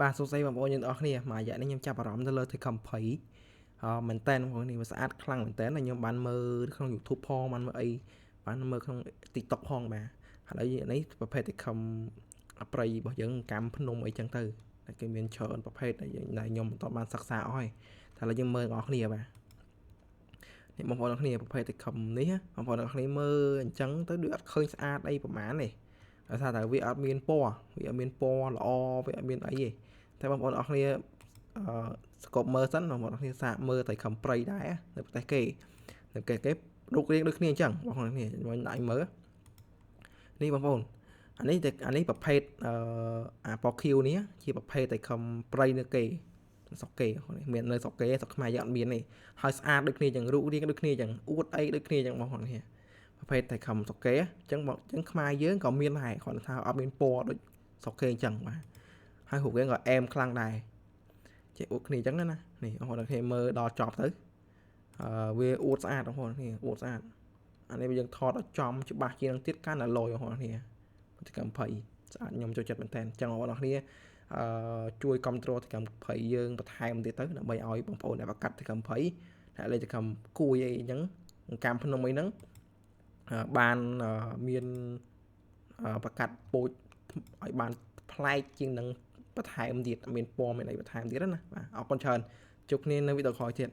បាទសួស្តីបងប្អូនយើងទាំងអស់គ្នាមួយរយៈនេះខ្ញុំចាប់អារម្មណ៍ទៅលើ Tecom 20អឺមែនតើបងប្អូននេះវាស្អាតខ្លាំងមែនតើខ្ញុំបានមើលក្នុង YouTube ផងបានមើលអីបានមើលក្នុង TikTok ផងបាទហើយនេះប្រភេទ Tecom ប្រៃរបស់យើងកម្មភ្នំអីចឹងទៅតែគេមានច្រើនប្រភេទដែលខ្ញុំមិនតបានសិក្សាអស់ហើយតែឥឡូវយើងមើលបងប្អូនគ្នាបាទនេះបងប្អូនទាំងគ្នាប្រភេទ Tecom នេះបងប្អូនទាំងគ្នាមើលអញ្ចឹងទៅដូចអត់ឃើញស្អាតអីប្រហែលទេដោយសារតែវាអត់មានពណ៌វាអត់មានពណ៌ល្អវាអត់មានអីទេតែបងប្អូនអរគ្នាអឺស្កប់មើលសិនបងប្អូនអរគ្នាសាកមើលតែខំព្រៃដែរនៅប្រទេសគេនៅគេគេរូបរាងដូចគ្នាអញ្ចឹងបងប្អូនគ្នាខ្ញុំដាក់មើលនេះបងប្អូនអានេះតែអានេះប្រភេទអឺអាពណ៌ខៀវនេះជាប្រភេទតែខំព្រៃនៅគេស្រុកគេមាននៅស្រុកគេស្រុកខ្មែរយើងអត់មានទេហើយស្អាតដូចគ្នាអញ្ចឹងរូបរាងដូចគ្នាអញ្ចឹងអួតអីដូចគ្នាអញ្ចឹងបងប្អូនគ្នាប្រភេទតែខំស្រុកគេអញ្ចឹងបងអញ្ចឹងខ្មែរយើងក៏មានដែរគ្រាន់តែថាអត់មានពណ៌ដូចស្រុកគេអញ្ចឹងបាទហើយរូបរាងក៏អែមខ្លាំងដែរចេះអួតគ្នាអញ្ចឹងណានេះបងប្អូនគ្នាមើលដល់ចប់ទៅអឺវាអួតស្អាតបងប្អូនគ្នាអួតស្អាតអានេះយើងថតឲ្យចំច្បាស់ជាងនឹងទៀតកាន់តែលយបងប្អូនគ្នាទីកម្ម20ស្អាតខ្ញុំចូលចិត្តមែនតើអញ្ចឹងបងប្អូនគ្នាអឺជួយគ្រប់គ្រងទីកម្ម20យើងបន្ថែមទៀតទៅដើម្បីឲ្យបងប្អូនដែលប្រកាត់ទីកម្ម20ដែលលេខទីកម្មគួយអីអញ្ចឹងកម្មភ្នំអីហ្នឹងបានមានប្រកាសពោចឲ្យបានប្លែកជាងនឹងបន្ថែមទៀតមានពណ៌មានអីបន្ថែមទៀតណាបាទអរគុណច្រើនជួបគ្នានៅវីដេអូក្រោយទៀត។